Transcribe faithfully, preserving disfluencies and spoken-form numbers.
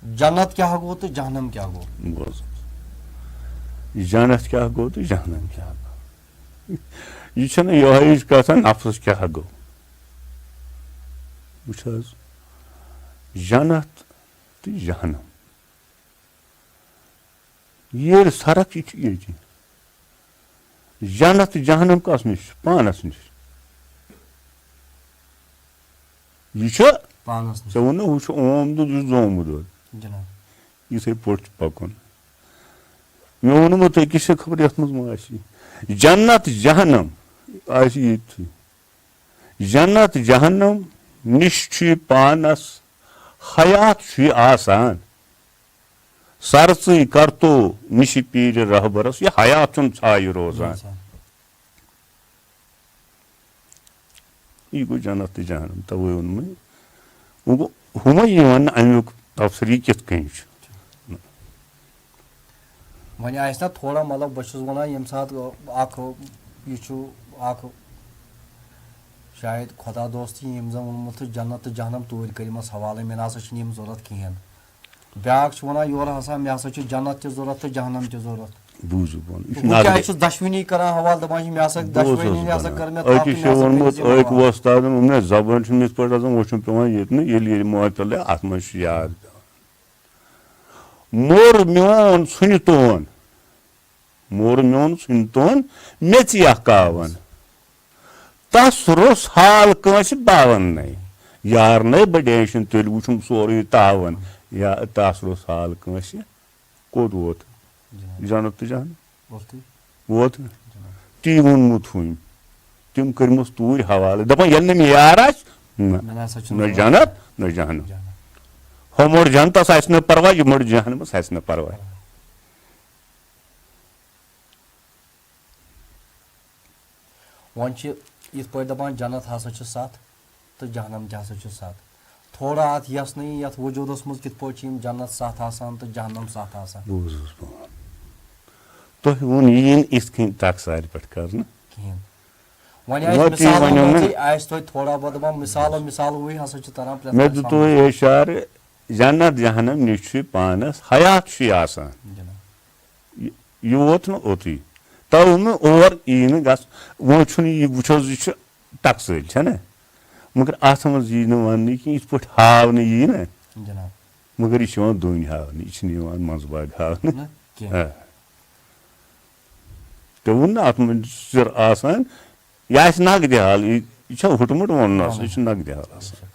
جنت کیٛاہ گوٚو تہٕ جہنم کیٛاہ گوٚو؟ بوز حظ۔ جنت کیٛاہ گوٚو تہٕ جہنم کیٛاہ گوٚو؟ یہِ چھَنہٕ یِہوٚے ہِش کَتھا، نفسَس کیٛاہ گوٚو؟ وٕچھ حظ، جنت تہٕ جہنم۔ ییٚلہِ فرق چھِ ییٚتی۔ جنت تہٕ جہنم کَس نِش چھُ؟ پانَس نِش۔ یہِ چھُ، پانس نِش۔ ژےٚ ووٚن نہ، ہُہ چھُ اوم دۄد، یہِ چھُ زومُت دۄد۔ جناب۔ یِتھَے پٲٹھۍ چھُ پَکُن۔ مےٚ ووٚنمُت أکِس چھِ خبر یَتھ منٛز ما آسہِ یہِ۔ جنت جہنم آسہِ ییٚتھی۔ جنت جہنم نِش چھُ یہِ پانس حیات چھُ یہِ آسان۔ سرژٕے کرتو نِشہِ پیٖرِ رہبرس، یہِ حیات چھُنہٕ ژھایہِ روزان۔ روزان۔ یہِ گوٚو جنت تہٕ جہنم، توے ووٚن مےٚ۔ وۄنۍ گوٚو ہُمے یِوان نہٕ امیُک تفسیٖر یہِ کِتھ کٔنۍ چھُ۔ وۄنۍ آسہِ نہ تھوڑا، مطلب، بہٕ چھُس وَنان، ییٚمہِ ساتہٕ اکھ یہِ چھُ اکھ شاید خۄدا دوست ییٚمۍ زَن ووٚنمُت چھُ جنت تہٕ جہنم توٗرۍ کٔرمٕژ حوالے، مےٚ نہ سا چھِنہٕ یِم ضوٚرَتھ کِہیٖنۍ۔ بیٛاکھ چھُ وَنان، یورٕ ہسا مےٚ ہسا چھُ جنت تہِ ضوٚرَتھ تہٕ جہنم تہِ ضوٚرَتھ۔ بوٗزِو بۄن، یہِ چھُ بہٕ کیٛازِ نظرِ۔ چھُس دۄشوٕنی کران حوالہٕ، دَپان چھِ، مےٚ ہسا بہٕ اوسُس دۄشوٕنی ہسا وَنان۔ کٔر مےٚ أکِس تَتھ، چھُ مےٚ ہسا ووٚنمُت، کٔرۍ زِ أکۍ حوالہٕ۔ وۄستادَن ووٚن مےٚ، زبٲنۍ چھُنہٕ یِتھ پٲٹھۍ آسان، وۄنۍ چھُنہٕ پٮ۪وان ییٚتہِ نہٕ، ییٚلہِ ییٚلہِ معطل، اَتھ منٛز چھُ یاد پٮ۪وان۔ موٚر میون ژھُنہِ تون، موٚر میون ژھُنہِ تون، میٚژِ یا کاوَن۔ تَس روٚس حال کٲنٛسہِ باوَن نَے۔ یار نَے بہٕ ڈیشن تیٚلہِ وٕچھُم سورُے تاوَن۔ یا تَس روٚس حال کٲنٛسہِ، کوٚت ووت؟ جنت۔ جنت تہٕ جہنم۔ ووتُے۔ ووت۔ جنت۔ تی ووٚنمُت ہُمۍ۔ تِم کٔرمٕژ توٗرۍ حوالہٕ۔ دَپان، ییٚلہِ نہٕ مےٚ یار آسہِ، نہ۔ مےٚ نہ سا چھُنہٕ نہ ضوٚرَتھ۔ جنت، نہ جہنم۔ جنت۔ ہُہ موٚر جنتَس آسہِ نہٕ پَرواے، یہِ موٚر جہنمَس آسہِ نہٕ پَرواے۔ وۄنۍ چھِ یِتھ پٲٹھۍ دَپان، جنت ہسا چھِ ستھ تہٕ جہنم تہِ ہسا چھِ ستھ۔ تھوڑا اَتھ یَژھ نہٕ یَتھ وجوٗدَس منٛز کِتھ پٲٹھۍ چھِ یِم جنت ستھ آسان تہٕ جہنم ستھ آسان۔ بوٗزُس بہٕ۔ تۄہہِ ووٚن یی نہٕ یِتھ کٔنۍ تَکھ سارِ پٮ۪ٹھ کرنہٕ۔ کِہیٖنۍ۔ وۄنۍ آسہِ وۄنۍ تہِ مِثالو وَنیو نہ۔ منٛزٕے، آسہِ توتہِ تھوڑا بہت دَپان، مِثالو مِثالوٕے ہسا چھِ تران پرٛٮ۪تھ مےٚ کانٛہہ دیُت سمجھ۔ تۄہہِ اِشارٕ، جنت جہنم نِش چھُ پانَس حیات چھُ یہِ آسان۔ جناب۔ یہِ، یہِ ووت نہٕ اوٚتُے۔ تَوٕ نہٕ اور یی نہٕ گژھ-، وۄنۍ چھُنہٕ یہِ، وٕچھ حظ، یہِ چھُ ٹکسٲلۍ، چھےٚ نہ؟ مگر اَتھ منٛز یی نہٕ وَننہٕ کینٛہہ، یِتھ پٲٹھۍ ہاونہٕ یی نہ، جناب۔ مگر یہِ چھُ یِوان دوٗنۍ ہاونہٕ، یہِ چھُنہٕ یِوان منٛزباگ ہاونہٕ۔ نہ کینٛہہ۔ آ۔ تٔمۍ ووٚن نہ، اَتھ منٛز چھِ سِر آسان، یہِ آسہِ نقدِ حال، یہِ، یہِ چھا ہُٹہٕ مُٹہٕ ووٚننَس، یہِ چھُ نقدِ حال آسان۔